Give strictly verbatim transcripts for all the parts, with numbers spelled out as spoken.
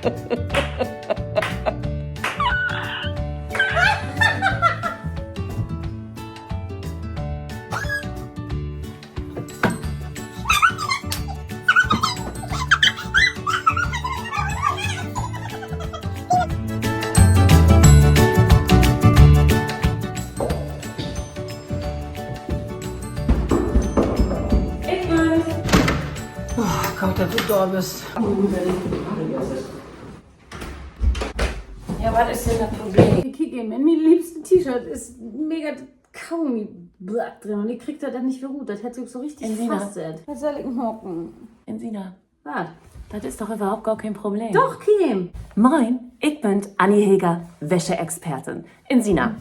Ik bün. Oh Gott, dat du dor büst. Ja, wat is denn dat Problem? Kiek even, in mien liebste T-Shirt is mega Kaugummiblatt drin un ik krieg dat denn nich weer rut. Dat hett sik so richtig fastsett. Wat sall ik maken? Insina. Wat? Dat is doch överhaupt gor keen Problem. Doch, keen. Moin, ik bün Annie Heger, Wäscheexpertin. Insina,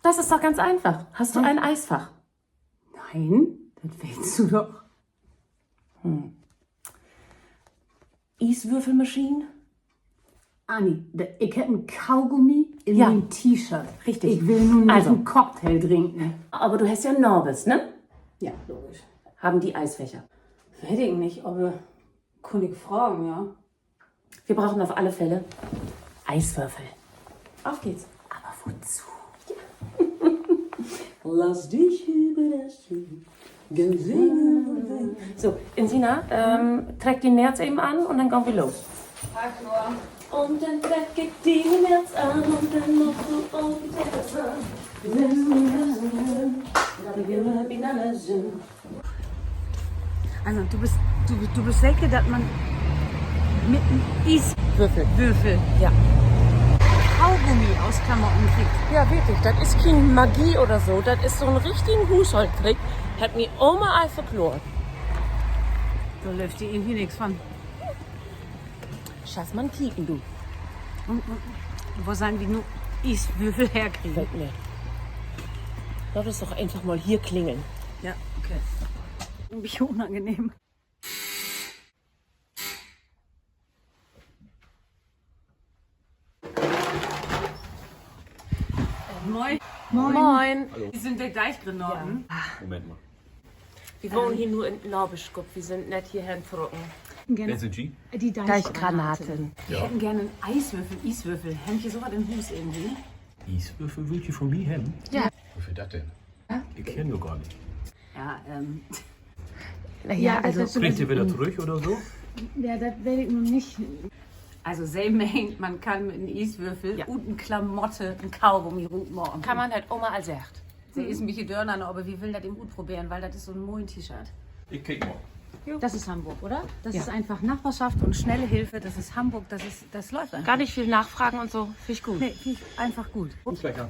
das ist doch ganz einfach. Hast du ein Eisfach? Nein, dat weetst du doch. Hm. Ieswürfelmaschien? Annie, ik heff en Kaugummi in mien T-Shirt. Richtig. Ik will nu nich en Cocktail drinken. Aver du hest ja Nabers, ne? Ja, logisch. Haben die Eisfächer? Weet ik nich, aver kunn ik fragen, ja. Wir brauchen auf alle Fälle Eiswürfel. Auf geht's. Aber wozu? Lass dich überraschen. So, Insina, ähm, treck dien Neerz even an un denn gahn wi los. Un denn treck ik dien Neerz an un denn maakst du ok dat an. Also, du büst, du, du büst seker, dat man mit en Ieswürfel, Würfel, ja, Kaugummi ut Klamotten kriggt? Ja, wirklich. Dat is keen Magie oder so. Dat is so'n richtigen Huusholttrick. Hett mi Oma al verkloort. Dor löövt di irgendwie nix van. Schall man kieken, du. Un, un wo sall wi nu Ieswürfel herkriegen? Weet nich. Laat uns doch eenfach mal hier klingeln. Ja, okay. Een beten unangenehm. Moin. Moin. Wi sünd de Deichgranaten. Moment mal. Wi wahnen hier nur in Naberskupp, wi sünd nett hier hentrocken. Wer sünd ji? De Deichgranaten. Wi hätten geern en Eiswürfel, Ieswürfel. Hebbt ji so wat in Huus irgendwie? Ieswürfel wüllt ji von mi hebben? Ja. Woför dat denn? Ik kenn jo gor nich. Ja, ähm, na ja, also, kriegt ji wedder torüch oder so? Ja, dat weet ik nu nich. Also, se meent, man kann mit en Ieswürfel ut en Klamotte en Kaugummi rutmaken. Kann man, hett Oma al seggt. Se is en beten dörnanner, aver wi willen dat even utproberen, wiel dat is so'n moien T-Shirt. Ik kiek mal. Das ist Hamburg, oder? Das ist einfach Nachbarschaft und schnelle Hilfe. Das ist Hamburg, das ist, das läuft einfach. Gar nicht viel nachfragen und so, find ich gut. Nee, find ich einfach gut.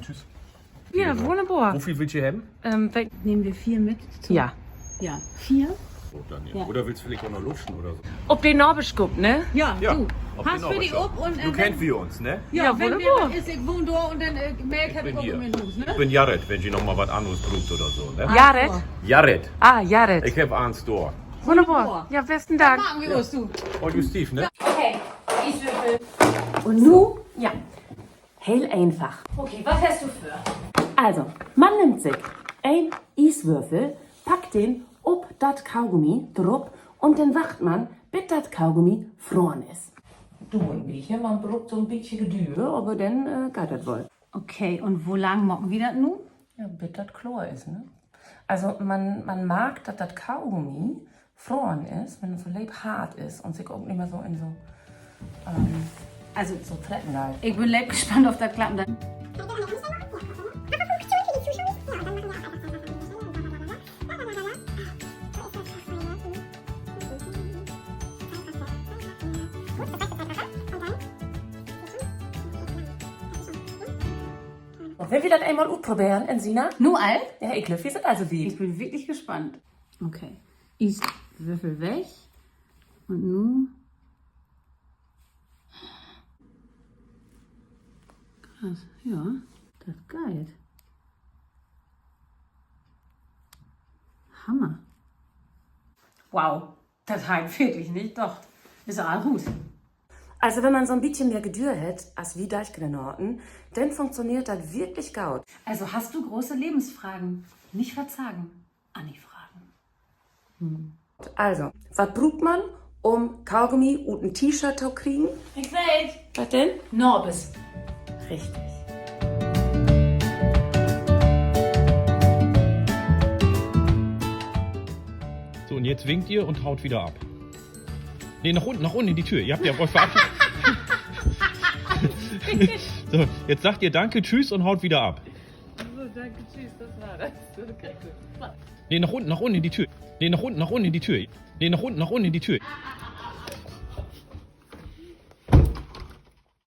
Tschüss. Ja, wunnerbor. Woveel wüllt ji hebben? Nehmen wir vier mit? Ja. Ja, vier. Oder wüllt ji villicht ok noch lutschen oder so? Op de Naberskupp, ne? Ja, du. Passt för di op un, äh, nu kennt wi uns, ne? Ja, wunnerbor. Ik wahn dor un denn, äh, meldt, hebb ik ok in mien Huus, ne? Ik bün Jared, wenn ji noch mal wat anners bruukt oder so, ne? Jared? Jared. Ah, Jared. Ik heff allens dor. Wunnerbor. Ja, besten Dank. Maken wi uns, du. Un du, Steve, ne? Okay, Ieswürfel. Un nu? Ja. Heel eenfach. Okay, wat hest du vör? Also, man nimmt sik een Ieswürfel, packt den op dat Kaugummi drup un denn wacht man, bit dat Kaugummi froren is. Duert en beten, man bruukt so'n beten Gedüür, aver denn, äh, geiht dat woll. Okay, un wo lang maken wi dat nu? Ja, bit dat kloor is, ne? Also, man, man markt, dat dat Kaugummi froren is, wenn dat so leep hart is un sik ok nich mehr so in so, ähm, also, so trecken deit. Ik bün leep gespannt, of dat klappen deit. Wüllt wi dat eenmal utproberen, Insina? Nu al? Ja, ik glööv, wi sünd also wiet. Ik bün wirklich gespannt. Okay. Ieswürfel weg. Un nu? Krass, ja, dat geiht. Hammer. Wow, dat harr ik wirklich nich docht. Is all goot. Also, wenn man so'n beten mehr Gedüür hett as wi Deichgranaten, denn funktioneert dat wirklich goot. Also, hast du große Lebensfragen? Nicht verzagen. Anni fragen. Also, wat bruukt man, um Kaugummi ut en T-Shirt to kriegen. Ik weet. Wat denn? Nabes. Richtig. So, und jetzt winkt ihr und haut wieder ab. Nee, nach unten, nach unten in die Tür. Ihr habt ja euch verabschiedet. So, jetzt sagt ihr Danke, Tschüss und haut wieder ab. So, danke, tschüss, das war das. Okay, gut. Nee, nach unten, nach unten in die Tür. Nee, nach unten, nach unten in die Tür. Nee, nach unten, nach unten in die Tür.